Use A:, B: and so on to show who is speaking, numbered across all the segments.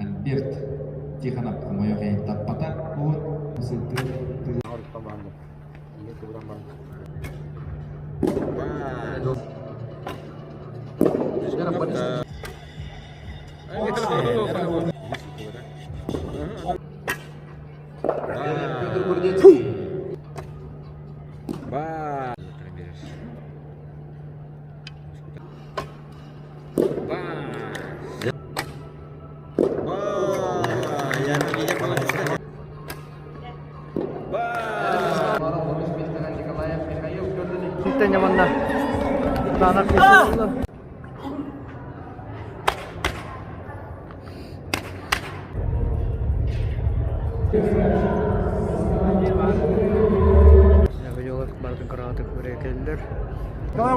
A: Альберт Тихонов хомойуох иһин таппата
B: Барытын кыраҕатык кэллэр. Николай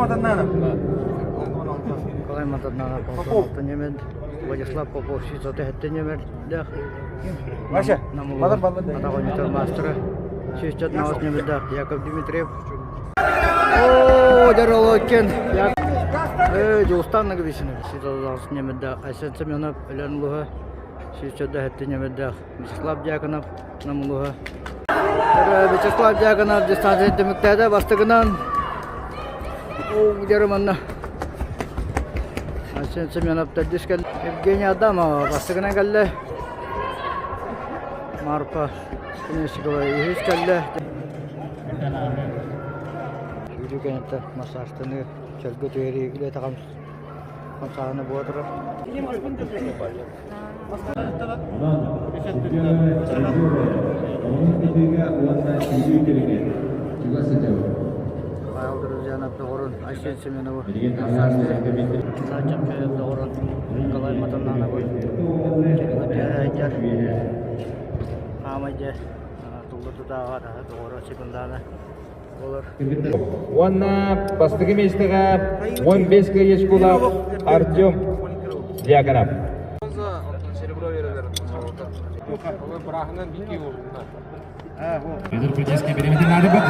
B: Матаннанов Попов Владислав Попов сүүс нөмердээх Атах оонньуутар маастара 116 нөмердээх Яков Дмитриев. О, Доролокин! Дьулустан Ноговицын 116 нөмердээх Айсен Семенов Өлөөн улууһа 147 нөмердээх Вячеслав Дьяконов Нам улууһа. Вячеслав Дьяконов дистанция түмүктээтэ бастакынан дьэрэ манна Айсен Семенов төрдүс кэллэ. Евгений Адамова бастакынан кэллэ. Марфа Князькова үһүс кэллэ. Сүүрүү кэнниттэн массажтаныы, чөлгө түһэрии үлэтэ хамсааһына буола турар.
A: Онон чемпиона призеры оҕону ытыыга уонна сүүрүү көрүҥэр чугас сылдьабыт.
B: Павел Друзьянов доҕорун Айсен Семенову
A: Билигин
B: массажтыы Чапчаев доҕорун Николай Матаннановы түһэр Хаамай дьэ тулла тутааҕа доҕоро секундана болар.
A: Уонна бастакы миэстэҕэ 15 кыайыскулаах Артем Дьяконов. Петр Кутецкий беременный надо было,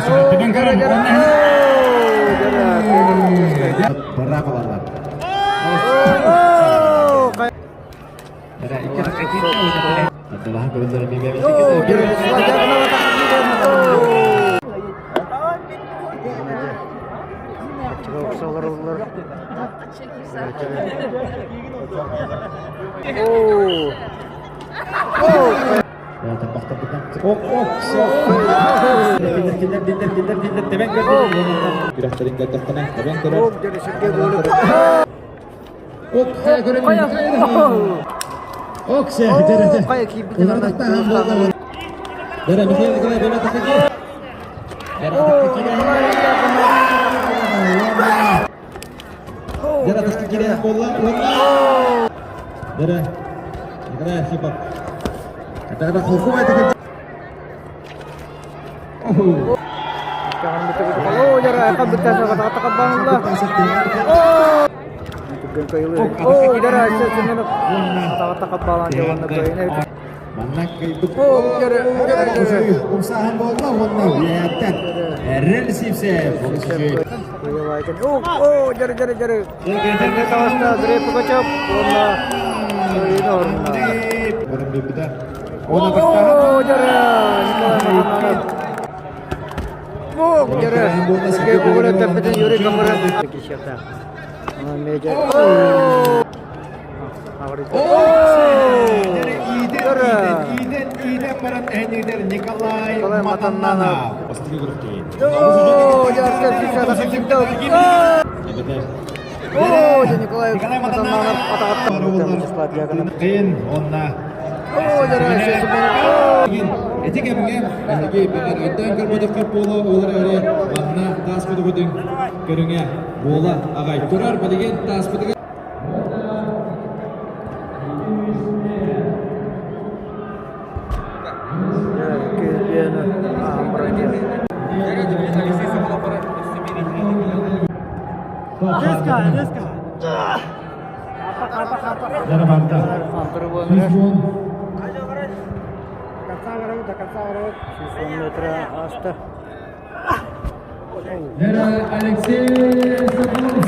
A: Умсааһын буолла уонна үөһэттэн Эрэл Сивцев
B: О, дьары дьары дьары. Таҕыста Андрей Пугачев уонна О, дьары Николай О, дьары Сергей Пугачев тэппитин Юрий Комаров.
A: Иитэн баран эһэнигэр Николай Матаннанов.
B: О, Николай Матаннанов
A: Кыын онна Эти кэмҥэ эһиги бэҕэр өйдөөн көрбөтөххө буола олор эрэ манна тааспытыгытын көрүҥэ буола аҕай турар билигин тааспытыгар Алексей Соколов.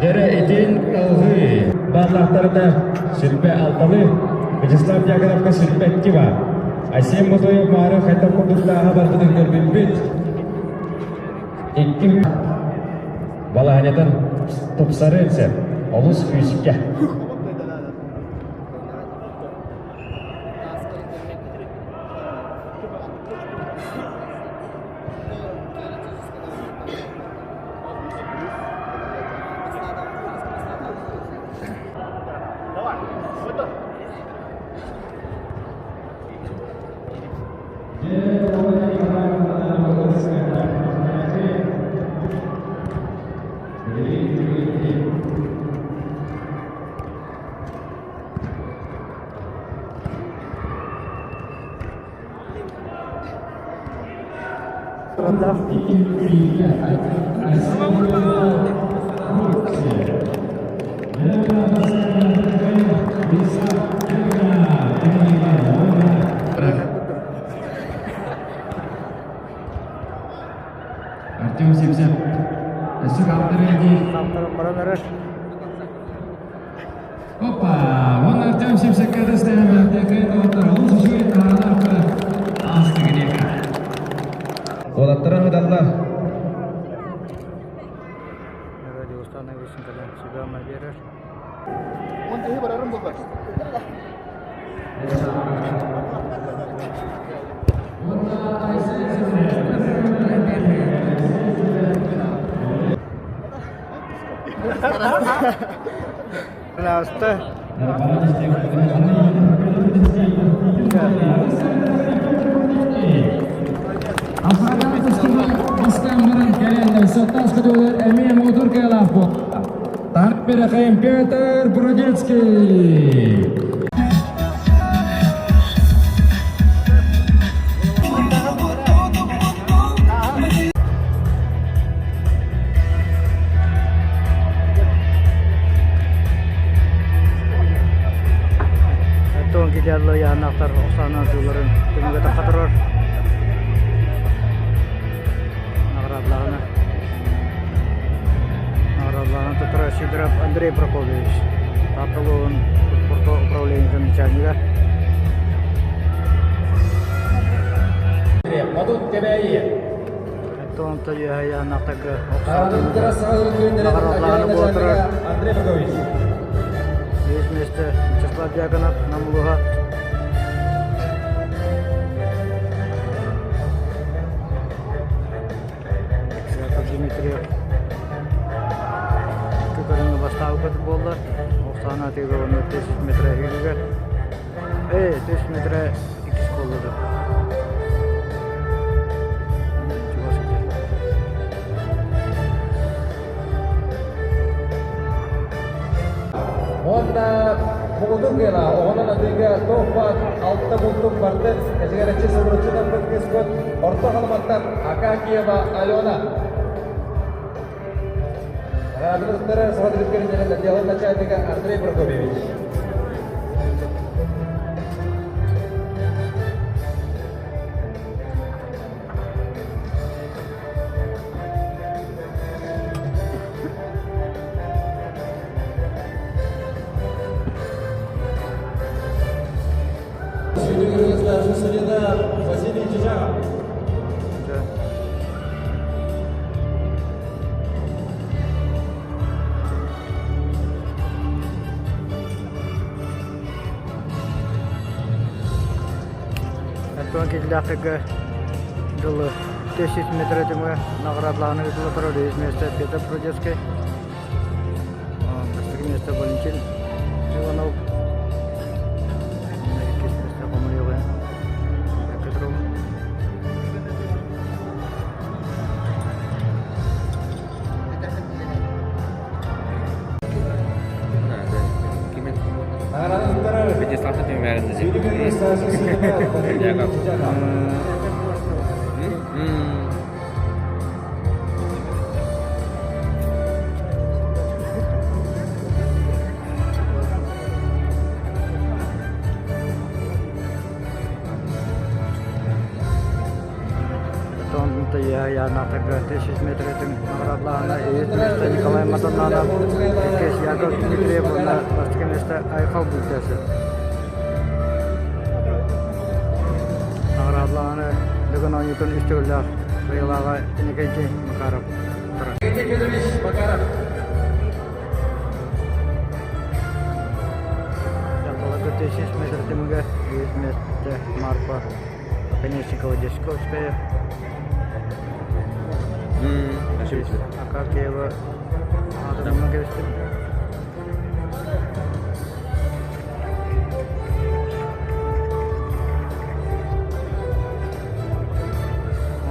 A: Дьэрэ итин ылгыы бааллаахтарда сүрбэ алталы Вячеслав Дьяконовка сүрбэ икки баар. Айсен Ботоев маары хайдах курдуктааҕа барбытын көрбүппүт. Икки балаһанятын тупсарыан сөп. Олус күүскэ. Артем Сипсев. Өссө хаптарыа дии.
B: Хаптаран баран эрэр.
A: Опа! Вон Артем Сипсекке олус үчүгэй таһаалаах ааста Уолаттара ыдаллар.
B: Радиостан кэлэн сүбэ-ама биэрэр. Ааста.
A: Петр Брудецкий.
B: Оттон кидиалла яанахтар оксана тууларын түмүгэ тахатырар. Наградалаҕына наградалаҕына тутара Сидоров Андрей Прокопьевич, Таатталуун спорта управлениетын начальнига.
A: Модут Кэбээйи.
B: Оттон яанахтарга наградалаҕына буолтурар.
A: Андрей Прокопьевич.
B: Есть место Вячеслав Дьяконов, Намлуга. Яков Дмитриев көрүҥҥэ бастаабыт буолла. Оксана Тыгова 10 метра иһигэр. 10 метра иккис буолла да. Чугас
A: Уонна муҥутуур кыайла оҕонон атыыга топ алта бултук барды эжигараччы субуруччу наммыт кыспыт Орто Халыматтан Акакиева Алена. Радио Саха отделын начальника Андрей Прокопьевич. Василий Чичагов.
B: Оттон киллээхтэргэ дылы 10 метр этимэ наградалааны ыытыла турар үһүс миэстэ Петр Прудецкий, бастакы миэстэ Валентин Иванов, иккис миэстэ Хомуйуга Петров.
C: Вячеслав түмээрин Яков.
B: Тысяч метров наградлаана место Николай Матананов, иккис Яков Дмитриев уонна бастакы место Айхал Бүлтэсов. Наградлааны бүгүн оонньуутун үс төгүллээх кыайыылааҕа Иннокентий Макаров турар.
A: Федорович Макаров.
B: Дьахталларга 300 метр түмүгэ үһүс миэстэ Марфа Оконешникова Дьячковская. Акакиева аатынан кэбистим.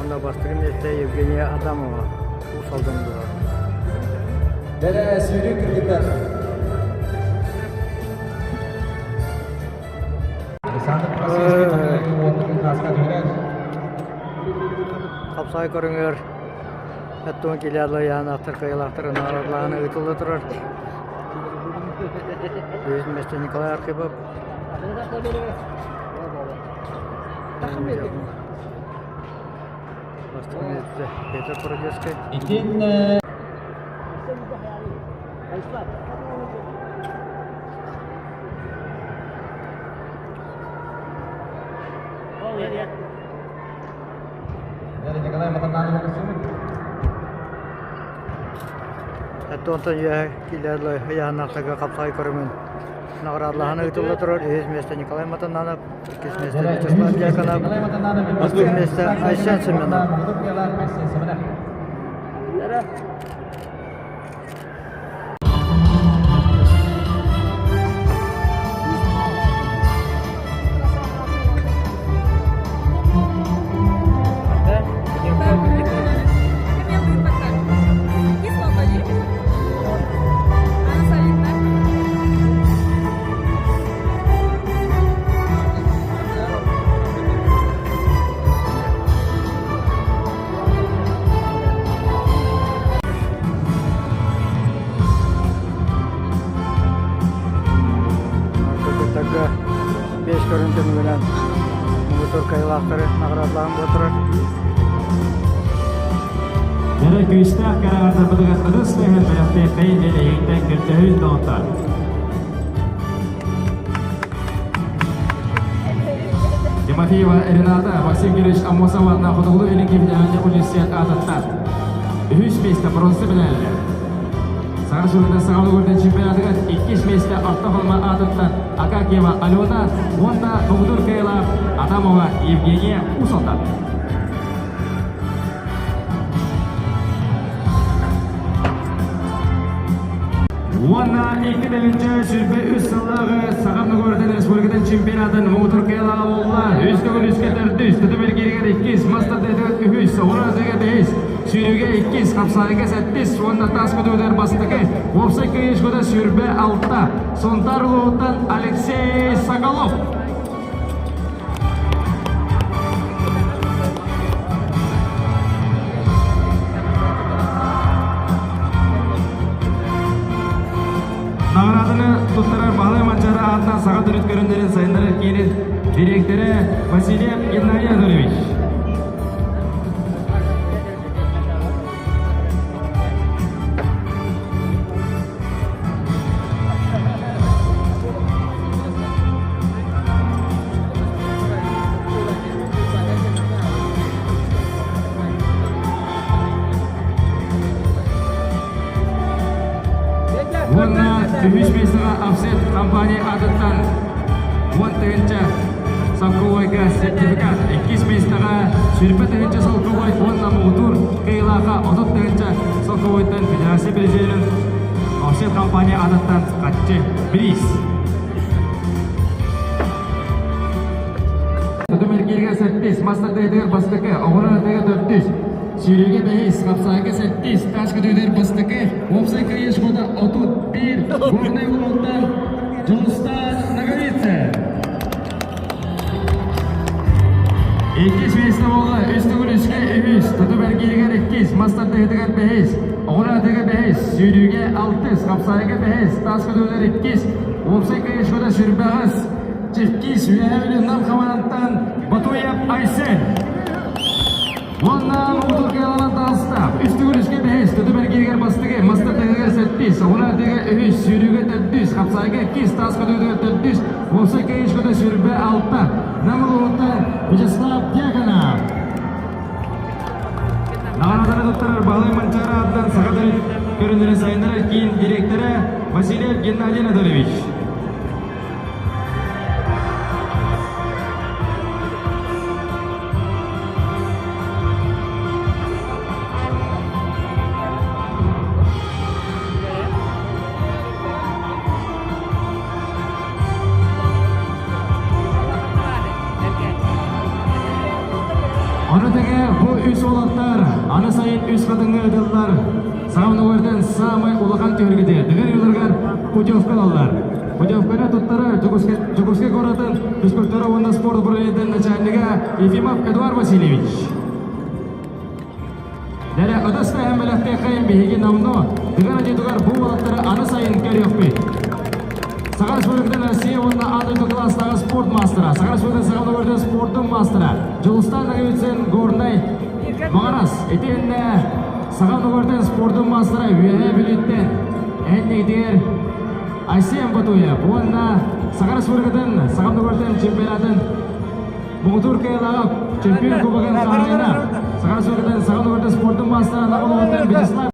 B: Онно бастакы миэстэ Евгения Адамова Уус Алдан
A: Бэрэ сүүрүү кыргыттар. Александр Васильевич уоттарын хааска түһэрэр.
B: Хапсаай көрүҥэр Эттуон килиадла янаахтар кыайылаахтар наҕараадалааһына ыытылла турар. Үһүс миэстэ Николай Архипов. Бастакы миэстэ Петр Породецкай.
A: Итиннэ Николай Матананов
B: Онтон үөһэ киилэр ыйааһыннаахтарга хапсаҕай көрүҥүн наҕараадалаһан ыытылла турар. Үһүс миэстэ Николай Матананов, иккис миэстэ Вячеслав Дьяконов, бастакы миэстэ Айсен Семенов. Кыргыттарга биэс көрүҥ түмүгүнэн муҥутуур кыайыылаахтары наҕараадалаан буолтурар.
A: Дьэрэ күүстээх кэрэҕэрдэрбитигэр ытыс тыаһын бэлэхтиэххэйин диэн эйигиттэн көрдөһүүн доҕоттор. Тимофеева Рената Максим Кириллович Аммосов уонна Хотугулуу Илин Киһитээҕи университет аатыттан үһүс миэстэ бронза медаллэр. Саха Республикатын саха улугурдун чемпионатыгар иккис миэстэ Орто Халыма аатыттан Акакиева Алена уонна Муҥутуур кыайыылаах Адамова Евгения Усолтан. Уонна 2023 сыллааҕы Саха Новгородын Республикатын чемпионатын муҥутуур кыайыылааҕа буолла. Үс төгүл үскэ төрдүс, тутум эргииригэр иккис, мас тардыытыгар үһүс, оҕуруо бэһис, сүүрүүгэ иккис, хапсаайга сэттис уонна таас көтүүтүгэр бастакы, уопсай кыайыышкыта 26. Сунтаар улууһуттан Алексей Соколов. Наҕарааданы туттарар Баһылай Манчаары аатынан саха төрүт көрүҥнэрин сайыннарар киинин дириэктэрэ Васильев Геннадий Анатольевич. Уонна үһүс миэстэҕэ Офсет компания аатыттан 10 тыһыынча солкуобайга сертификат, иккис миэстэҕэ 20 тыһыынча солкуобай уонна муҥутуур кыайыылаахха 30 тыһыынча солкуобайтан федерация президенин Офсет компания аатыттан харчы бириис. Тутум эргииригэр сэттис, мас тардыытыгар бастакы, оҕуруо атыыга төрдүс, сүүрүүгэ бэһис, хапсаайга сэттис, таас көтүүтүгэр бастакы, уопсай кыайыы шкода 31, Горнай улууттан Дьулустаан Ноговицын. Иккис миэстэ буолла үс төгүл үскэ үһүс, туту бэргииригэр иккис, мас тардыһыытыгар бэһис, оҕураатыга бэһис, сүүрүүгэ алтыс, хапсаайга бэһис, таас көтөҕүлэр иккис, уопсай кыайышката сүрбэҕэс, Чиккис Үөһээ Бүлүү Нам хамаандаттан Батуев Айсен. Уонна муҥутуур кыайыыланан таҕыста. Үс төгүл үскэ бэһис, туту бэргииригэр бастакы, мас тардыһыытыгар сэттис, оҕураатыга үһүс, сүүрүүгэ төрдүс, хапсаайга иккис, таас көтөҕүтүгэр төрдүс, уопсай кыайышката сүрбэ алта. Нам улууһуттан Вячеслав Дьяконов. Наҕарааданы туттарар Баһылай Манчаары аатынан Саха төрүт көрүҥнэрин сайыннарар киин дириэктэрэ Васильев Геннадий Анатольевич. Ону тэҥэ бу үс уолаттар аны сайын үс хатыҥҥа ыытыллар саамнылардан саамай улахан түһүлгэтэ Дыгын ыыларыгар путевка ылаллар. Путевканы туттарар Дьокуускай куоратын физкультура уонна спорт управлениетын начальнига Ефимов Эдуард Васильевич. Дэрэ ытыс тыаһын бэлэхтиэххэйин биһиги номнуо Дыгын дойдутугар бу уолаттары аны сайын көрүөхпүт. Саха Республикатын Россия уонна аан дойду кылаастааҕы спорт маастара, Саха Республикатын Саха Дойдутун спордун маастара Дьулустаан Ноговицын Горнай Маҕарас итиэннэ Саха Дойдутун спордун маастара Үөһээ Бүлүүттэн Эннигитигэр Айсен Батуев уонна Саха Республикатын Саха Дойдутун чемпионатын Муҥутуур кыайыылааҕа чемпион кубогын хаһаайына Саха Республикатын Саха Дойдутун спордун маастара Наболоваттан Вячеслав.